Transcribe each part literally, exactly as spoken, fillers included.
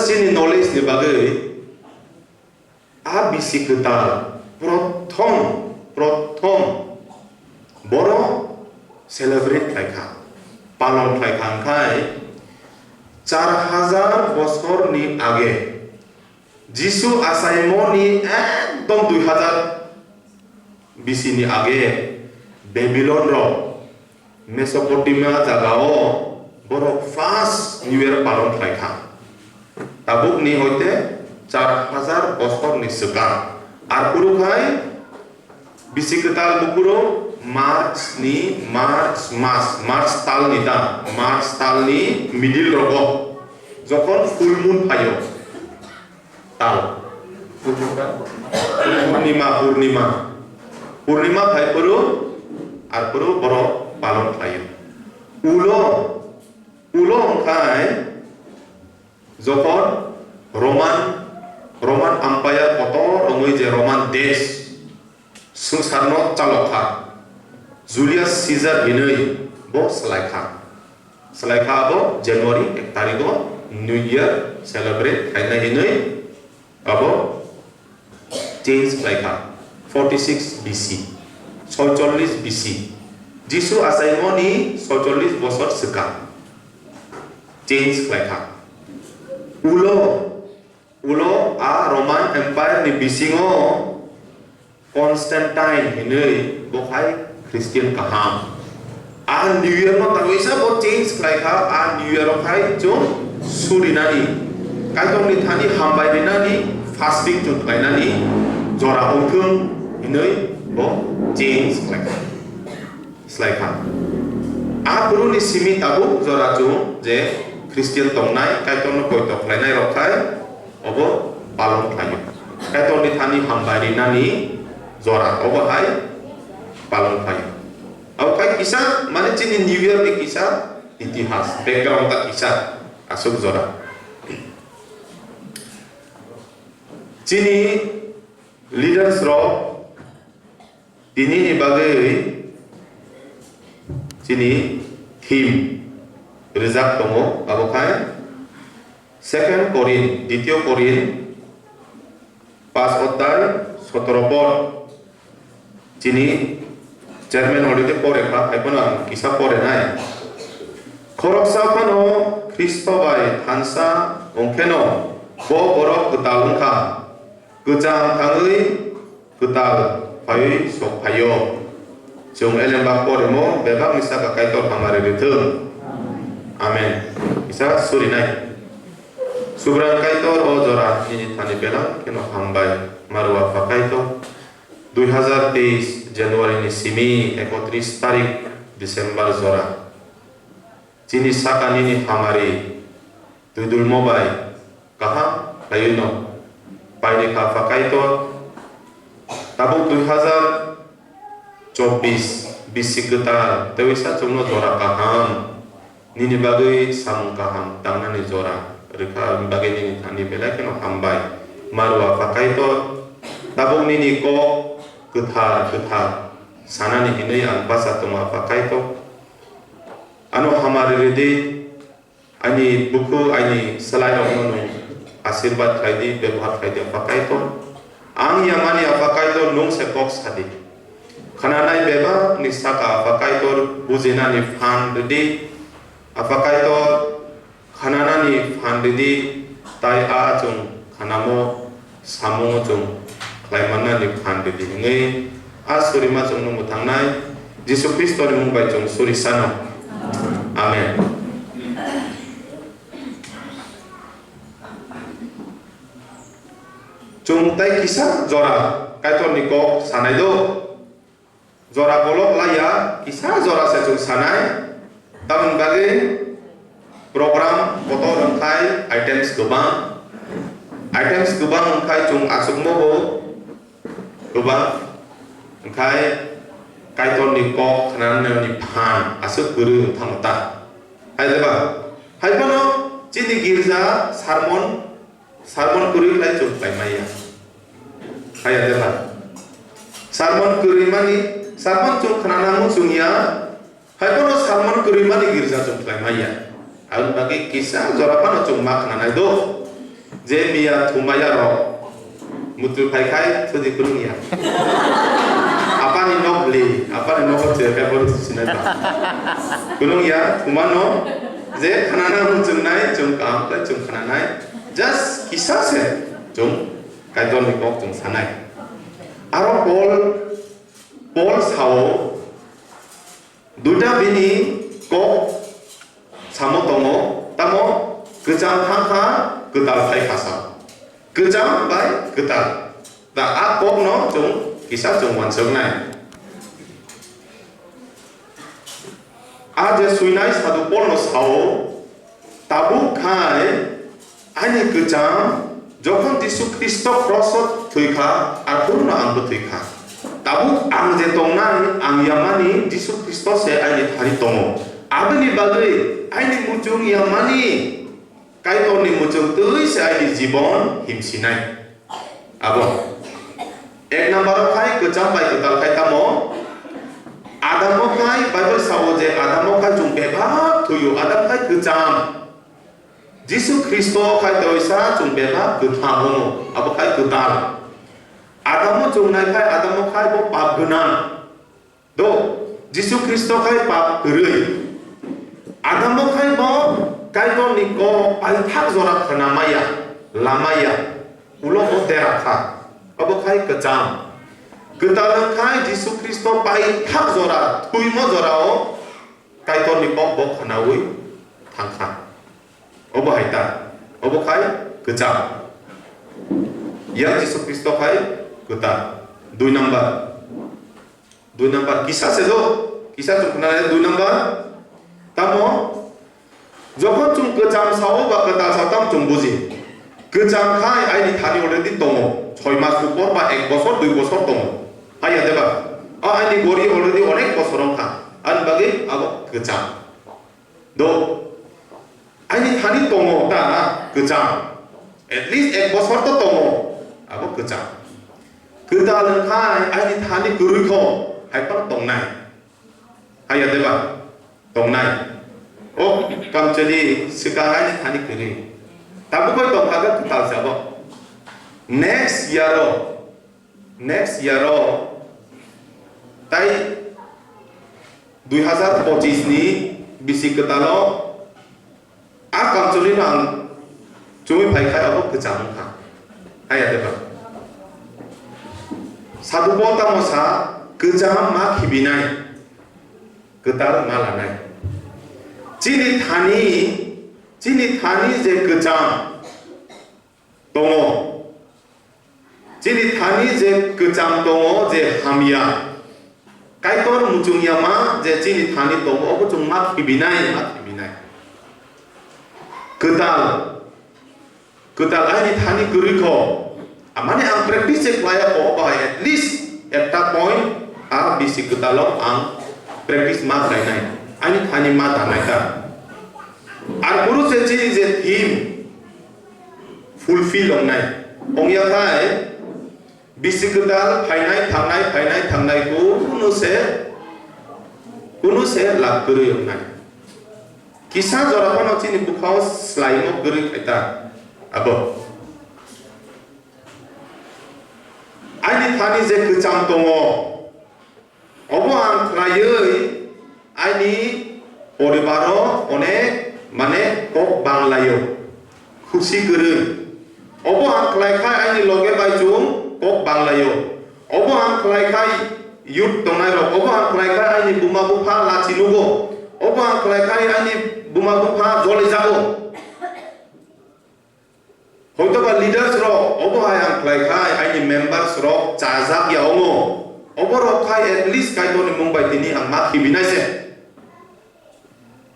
chini knowledge ni bagwi a bisi kwtal prothom, prothom borok celebrate khlai kha, palon khlai kha, hwnkhe char hajar bosorni age, Jisu achaimoni ekdom dui hajar bisini age Babylon rok Mesopotamia jagao borok first New Year palon khlai kha. Tabukni hoite char hajar bosorni swkang. Arphuru khai bisi kwtal buphuru March ni, March mas, March talni ta, March talni middle rogo jokhon full moon phaio. Tal. Purnima, purnima. Purnima phai phuru, arphuru borok palon khlaio. Ulo, ulo wngkhai jokhon Roman, Roman Empire kotor wngwi je Roman desh swngcharno chalok kha, Julius Caesar hinwi bo swlai kha. Swlai kha abo January ek tarigo New Year celebrate khainai hinwi abo change khlai kha. Forty six B C, soicholish B C, Jisu achaimoni soicholish bosor swkang change khlai kha. Ulo, ulo a Roman Empire ni bisingo Constantine hinwi bo khai Christian kaham. A New Year no tangwi sa bo change khlai kha, a New Year o khai chwng surinani, Kaitorni thani hambai rinani, fasting chwng khlainani jora wngthwng hinwi bo change khlai kha, swlai kha. A phuruni simi tabuk jora chwng je Christian tongnai, Kaitorno poito khlainai rok khai, obo palon khlaio. Kaitorni thani hambai rinani jora obo hai palon khlaio. Abo khai kisa, mane chini New Year ni kisa itihas, background ta kisa aswk jora. Chini leaders rok Tini ni bagwi chini theme rijak tongo, abo khai Second Korin, Ditiyo Korin, pas odhai sotoro pod. Chini chairman already pore kha, hai phano ang kisa pore nai. Khoroksa phano Khristo bai thansa wngkheno bo borok kwtal wngkha. Kwchang thangwi kwtal phaiwi sok phaio. Chwng elembak porimo bebakni saka Kaitor hamari rithwng. Amen. Kisa surinai. Subrang Kaitor, o jora nini thani belai kheno hambai. Maru Apha Kaitor, dui hazar teis January ni simi ekotris tarik December jora. Chini saka nini hamari twidulmo bai kaham khlaiwino paini kha Apha Kaitor. Tabuk dui hazar chobbish bisi kwtal tei uisa chwngno jora kaham, nini bagwi samung kaham tangnani jora rwkha, aboni bagwi nini thani belai kheno hambai. Maru Apha Kaitor, tabuk nini kok kwthar kwthar sanani hinwi ang bacha tongo Apha Kaitor. Ano hamari rwdi, ani bukhu, ani swlairokno nwng asirbat khlai di, bebohar khlai di, Apha Kaitor. Ang yamani Apha Kaitor, nwng se kok sa di. Khnanai bebakni saka Apha Kaitor, bujinani phan rwdi, Apha Kaitor. Khnanani phan rwdi, tai a chwng khnamo samungo chwng khlai mannani phan rwdi hwnwi a surima chwngno mwthangnai Jisu Khristoni mung bai chwng suri sano. Amen. Chwng tai kisa jora Kaitorni kok sanai do. Jora kolok laiya, kisa jora se chwng sanai. Tamoni bagwi program kotor wngkhai items kwbang. Items kwbang wngkhai chwng achukmo bo kwbang. Wngkhai Kaitorni kok khnanani phan aswk kwrwi wngthangma ta. Hai de ba? Hai phano chini girja sermon Sermon kwrwi khlai chwng khlai maya. Haya de ba? Sermon kwrwi mani, sermon chwng khna nango chwng ya. Hai bono sermon kwrwi mani girja chwng khlai maya. Aboni bagwi kisa jora phano chwng ma khna nai do. Je miya thumaya rok muchung phai khai thudi kunung ya. Apani nok li, apani nok o chwrai khai bori sinai ba. Kunung ya thumano je khanana muchung nai, chung kam tei chung khananai. Just kisa se chung Kaitor ni kok chung sanai. Aro Paul, Paul sao, duita bini kok samo tongo, tamo kwcham thang kha, kwtal khai kha sa. Kwcham bai kwtal. Da a kok no chung kisa chung wansuk nai. A je swinai Sadhu Paul no sao, tabuk khai ani kwcham, jokhon Jisu Khristo cross o thwi kha, arphuruno angbo thwi kha. Tabuk ang je tongnai, ang yamani Jisu Khristo se aini thani tongo. Aboni bagwi aini muchung yamani Kaitorni muchung twi se aini jibon himsinai. Abo. Ek number o khai kwcham bai kwtal khai tamo? Adamo khai Bible sao je Adamo khai chung bebak thuyo, Adam khai kwcham. Jisu Khristo khai toisa chung bebak kwthang ono, abo khai kwtal. Adamo chung nai khai Adamo khai bo pap gwnang. Do, Jisu Khristo khai pap kwrwi. Adamo khai bo Kaitorni kok paithak jora khna maya, lamaya, ulo bo dera kha. Abo khai kwcham. Kwtal wng khai Jisu Khristo paithak jora, thwimo jorao Kaitorni kok bo khnaui thang kha. Obo hai ta. Obo khai kwcham. Yang Jisu Khristo khai kwtal. Dui number. Dui number kisa se do, kisa chung khna nai dui number. Tamo, jokhon chung kwcham sao ba kwtal sao tamo chung buji. Kwcham khai aini thani already tongo, soi mas upor ba ek bosor, dui bosor tongo. Haiya deba? O aini gori already onek bosor wngkha. Ani bagwi abo kwcham. Do, aini thani tongo ta kwcham. At least ek bosor to tongo. Abo kwcham. Kwtal wngkhai aini thani kwrwi kho, hai phano tongnai. Haiya deba? Tongnai. O kamchwlwi swkang aini thani kwrwi. Tabukoi tongkha khe kwtal se abo. Next year o Next year o tai dui hazar pochis ni bisi kwtal o a kamchwlwi no ang chumui phai khai abo kwcham wngkha. Haiya deba? Sadhu Paul tamo sa, kwcham ma khibinai, kwtal ma lanai. Chini thani, chini thani je kwcham tongo. Chini thani je kwcham tongo, je hamya. Kaitor muchung yama je chini thani tongo, obo chwng ma khibinai, ma khibinai. Kwtal, kwtal aini thani kwrwi kho. Amani ang practice se khlai ya kho, obo hai at least ekta point a bisi kwtalo ang practice ma khlainai. Aini thani ma tanai ta. Ar kuru se chini je theme, fulfill wngnai. Ongya khai bisi kwtal phainai thangnai, phainai thangnai, kunu se, kunu se lab kwrwi wngnai. Kisa jora phano chini bwkhao swlaimo kwrwi khai ta abo. Aini thani je kwcham tongo, obo ang khlaiwi aini poribaro onek mane kok banglaio, khusi kwrwi. Obo ang khlai khai aini loge bai chwng kok banglaio. Obo ang khlai khai youth tongnai rok, obo ang khlai khai aini buma bupha lachi nugo. Obo ang khlai khai aini buma bupha joli jago. Hoitoba leaders rok obo hai ang khlai khai aini members rok chajak ya omo. Obo rok khai at least Kaitorni mung bai tini ang ma khibinai se.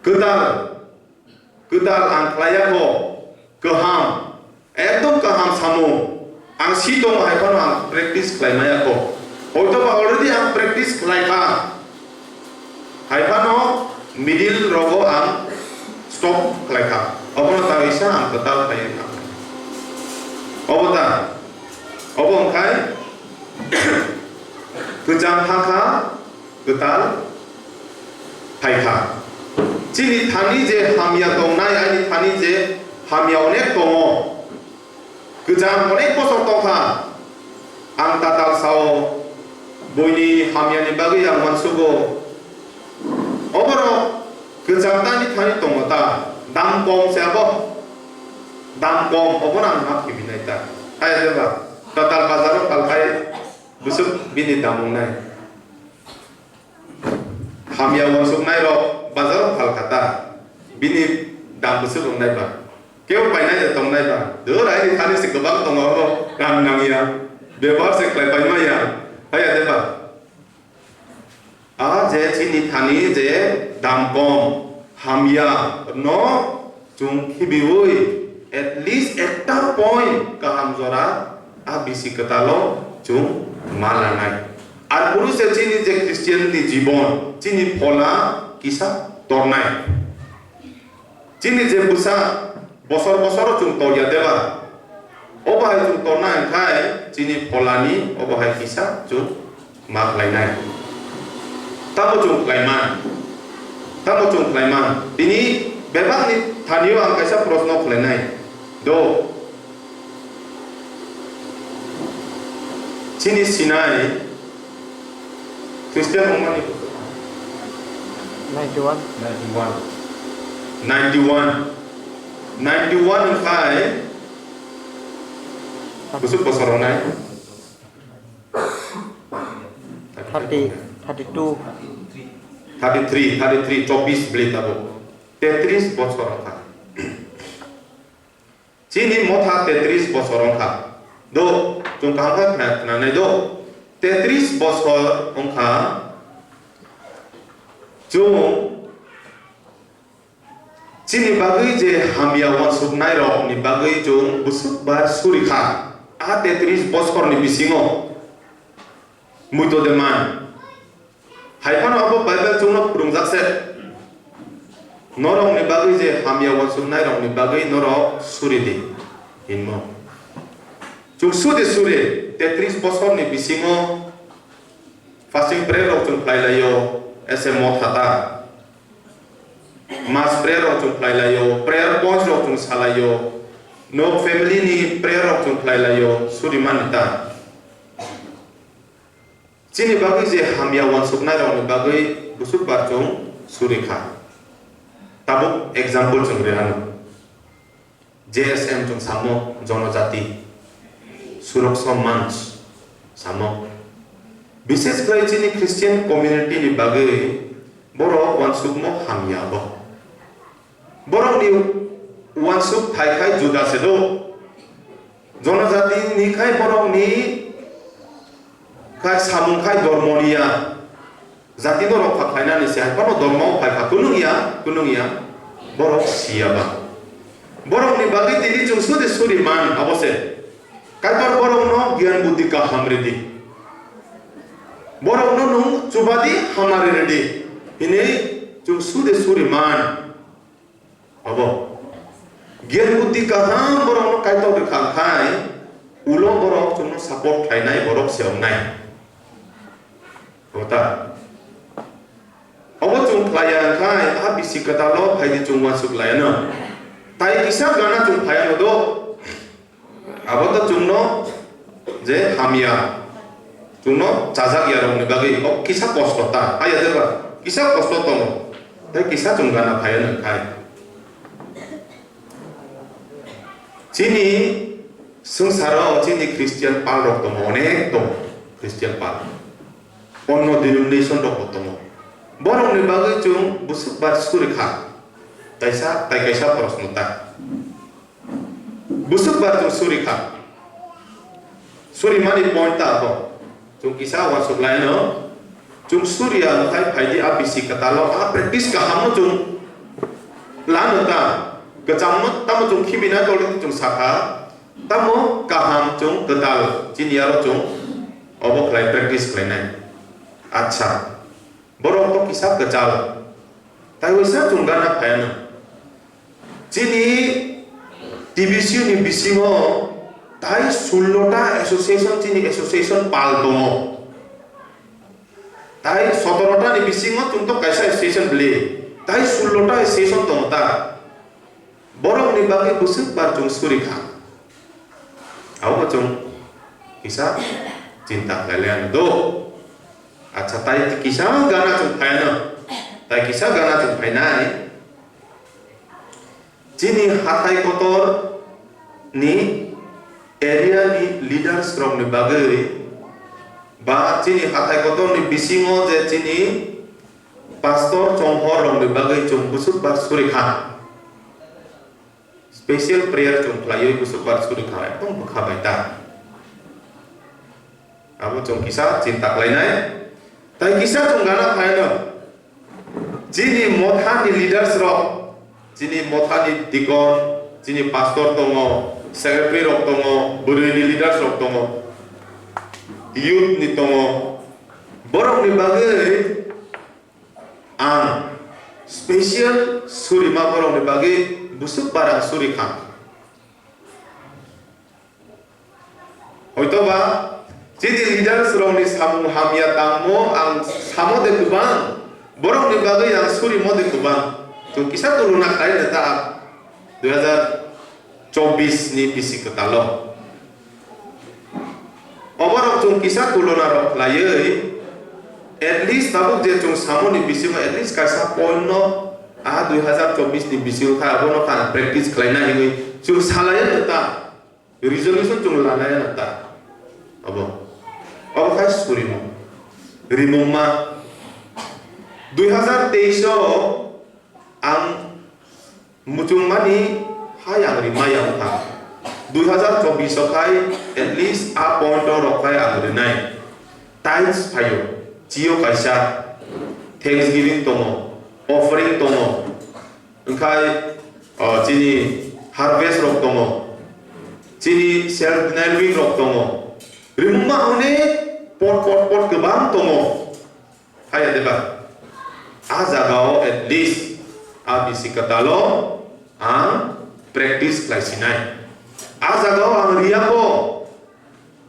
Kwtal, kwtal ang khlai ya kho. Kaham, ekdom kaham samung. Ang si tongo hai phano ang practice khlai maya kho. Hoitoba already ang practice khlai kha. Hai phano middle rogo ang stop khlai kha. Obono ta isa ang kwtal khlai kha. Obo ta, obo wngkhai kwcham thang kha, kwtal phai kha. Chini thani je hamya tongnai, aini thani je hamya onek tongo. Kwcham onek bosor tongkha. Ang tatal sao, buini hamyani bagwi ang uansugo. Oborok kwcham tani thani tongo ta, dam kom se abo. Dam kom, obono ang ma khibinai ta. Hai jeba, tatal bazaro talkhai bwswk bini dam wngnai. Hamya uansuknairok bazaro phalkha ta, bini dam bwswk wngnai ba? Kebo painai de tongnai ba? Dwr aini thani se kwbang tongo, abo rang nangya, bebohar se khlai paimaya, haya de ba? A je chini thani je dam kom, hamya no chwng khibiwi at least ekta point kaham jora a bisi kwtalo chwng ma lanai. Ar phuru se chini je Christian ni jibon, chini phola kisa tornai. Chini je bwsa bosor bosoro chwng torya deba, obo hai chwng torna hwnkhe chini pholani obo hai kisa chwng ma khlainai. Tamo chwng khlaiman? Tamo chwng khlaiman? Tini bebakni thanio ang kaisa proshno khlainai. Do, chini sinai Christian wngmani ninety one. Ninety one. Ninety one. Ninety one wngkhai bwswk bosor wngnai? Thirty, thirty two. Thirty three, thirty three, chobbish bwlwi tabuk. Tetris bosor wngkha. Chini motha tetris bosor wngkha. Do, chwng kaham khe khna-, khnanai do. Tetris bosor wngkha. Chwng chini bagwi je hamya uansuknairokni bagwi chwng bwswk bar suri kha. A tetris bosorni bisingo muitu de man. Hai phano abo Bible chwngno phwrwngjak se. Norokni bagwi je hamya uansuknairokni bagwi norok suri di hinmo. Chwng sudi suri, tetris bosorni bisingo fasting prayer rok chwng khlai laio, ese motha ta. Mass prayer rok chwng khlai laio, prayer points rok chwng sa laio, nok family ni prayer rok chwng khlai laio, suri mani ta. Chini bagwi je hamya uansuknairokni bagwi bwswk bar chwng suri kha. Tabuk example chwng rwi anw. J S M chwng samo, Jonojati Suraksha Manch samo. Bishes khlai chini Christian community ni bagwi borok uansukmo hamya bo. Borokni uansuk phai khai juda se do. Jonojati ni khai borokni khai samung khai dormo niya. Jati no rokha khlainani se hai phano dormo phai kha kunung ya, kunung ya. Borok siya ba. Borokni bagwi tini chwng sudi suri man abo se. Kaitor borokno giyan buddhi kaham ridi. Borokno nung chubadi hamari ridi. Hini chwng sudi suri man. Abo. Giyan buddhi kaham borokno Kaitor rwkha khai, ulo borok chwngno support khlainai borok se wngnai. Ota. Obo chwng khlaiya khai, a bisi kwtalo phaidi chwng uansuk laiano. Tai kisa gana chwng phaiano do. Abo to chwngno je hamya, chwngno chajak ya rokni bagwi kok kisa kosto ta, haya jeba kisa kosto tongo, tei kisa chwng gana phaiya nang khai. Chini swngcharo chini Christian pal rok tongo, onek tongo Christian pal. Onno denomination rok bo tongo. Borokni bagwi chwng bwswk bar suri kha. Kaisa, tai kaisa porosno ta. Bwswk bar chwng suri kha. Suri mani point ta bo. Chwng kisa uansuk laino. Chwng suri ya wngkhai phaidi a bisi kwtalo a practice kahamno chwng lano ta. Kwchangno tamo chwng khibina tolwi chwng sakha. Tamo kaham chwng kwtal chini aro chwng obo khlai practice khlainai. Acha. Borok to kisa kwchal. Tai waisa chwng gana phaiano. Chini T B C ni bisingo tai sullo ta association, chini association pal tongo. Tai sotoro ta ni bisingo chwng to kaisa association bli. Tai sullo ta association tongo ta. Borokni bagwi bwswk bar chwng suri kha. Abo chwng kisa chinta khlai lai ano do. Acha, tai kisa gana chwng phai ano. Tai kisa gana chwng phainai. Chini hathai kotor ni area ni leaders rok ni bagwi ba chini hathai kotor ni bisingo je chini pastor chonghor rok ni bagwi chwng bwswk bar suri kha. Special prayer chwng khlaiwi bwswk bar suri kha, ekdom bwkha bai ta. Abo chwng kisa chinta khlainai. Tai kisa chwng gana phaino. Chini motha ni leaders rok, chini motha ni deacon, chini pastor tongo, secretary rok tongo, bwrwi ni leaders rok tongo, youth ni tongo. Borok ni bagwi ang special surima borok ni bagwi bwswk bar ang suri kha. Hoitoba chini leaders rokni samung hamya tangmo ang samo de kwbang, borokni bagwi ang surimo de kwbang. Chwng kisa tuluna khlai rwna ta dui hazar chobbish ni bisi kwtalo. Oborok chwng kisa tuluna rok khlaiwi, at least tabuk je chwng samoni bisingo at least kaisa point no, aha dui hazar chobbish ni bisingo kha, abono kha practice khlaina hinwi chwng salai rwna ta. Resolution chwng lanai na ta. Abo. Abo khai surimo. Rimungma. Dui hazar teis o ang muchungmani hai ang rimai ang kha. Dui hazar chobbish o khai at least a point o rok khai ang rinai. Tithes phaio. Chio kaisa. Thanksgiving tongo. Offering tongo. Wngkhai, o, chini harvest rok tongo, chini self denial week rok tongo, rimungma onek pot, pot, pot kwbang tongo. Haya deba, a jagao at least a bisi kwtalo ang practice khlai sinai. A jagao ang riya ko,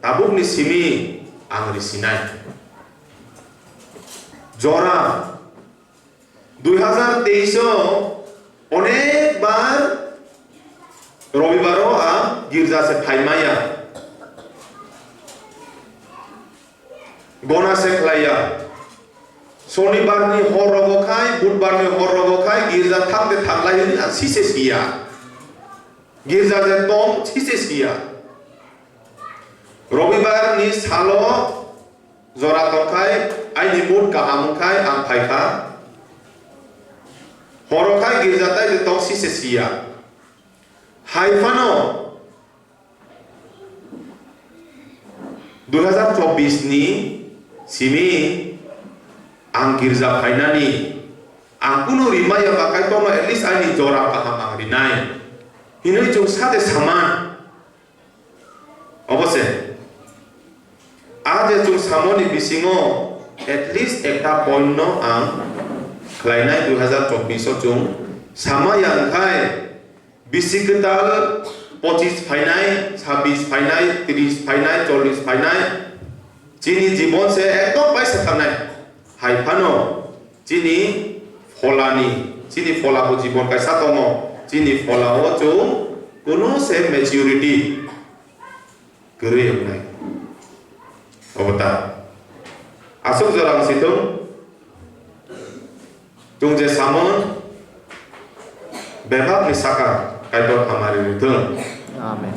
tabukni simi ang ri sinai. Jora Dui hazar teis o onek bar Robibaro ang girja se phaimaya. Gona se khlaiya. Sonibar ni hor rogo khai, Budbar ni hor rogo khai girja thang de thang lai hwnwi ang sise siya. Girja je tong sise siya. Robibar ni salo jora tongkhai, aini mood kaham wngkhai ang phaikha. Horo khai girja tai de tong sise siya. Hai phano dui hazar chobbish ni simi ang girja phainani ang kunu rimaya ba Kaitorno at least aini jora kaham ang rinai hinwi chwng sade saman. Obo se. A je chwng samoni bisingo at least ekta point no ang khlainai dui hazar chobbish o chwng sama yang khai bisi kwtal pochis phainai, sabbish phainai, tris phainai, chollish phainai chini jibon se ekdom paisa thanai. Hai phano chini pholani, chini phola bo jibon kaisa tongo, chini phola o chwng kunu se maturity kwrwi wngnai. Obo ta. Aswk jora wng si thung, chwng je samon bebak ni saka Kaitor hamari rwi thung. Amen.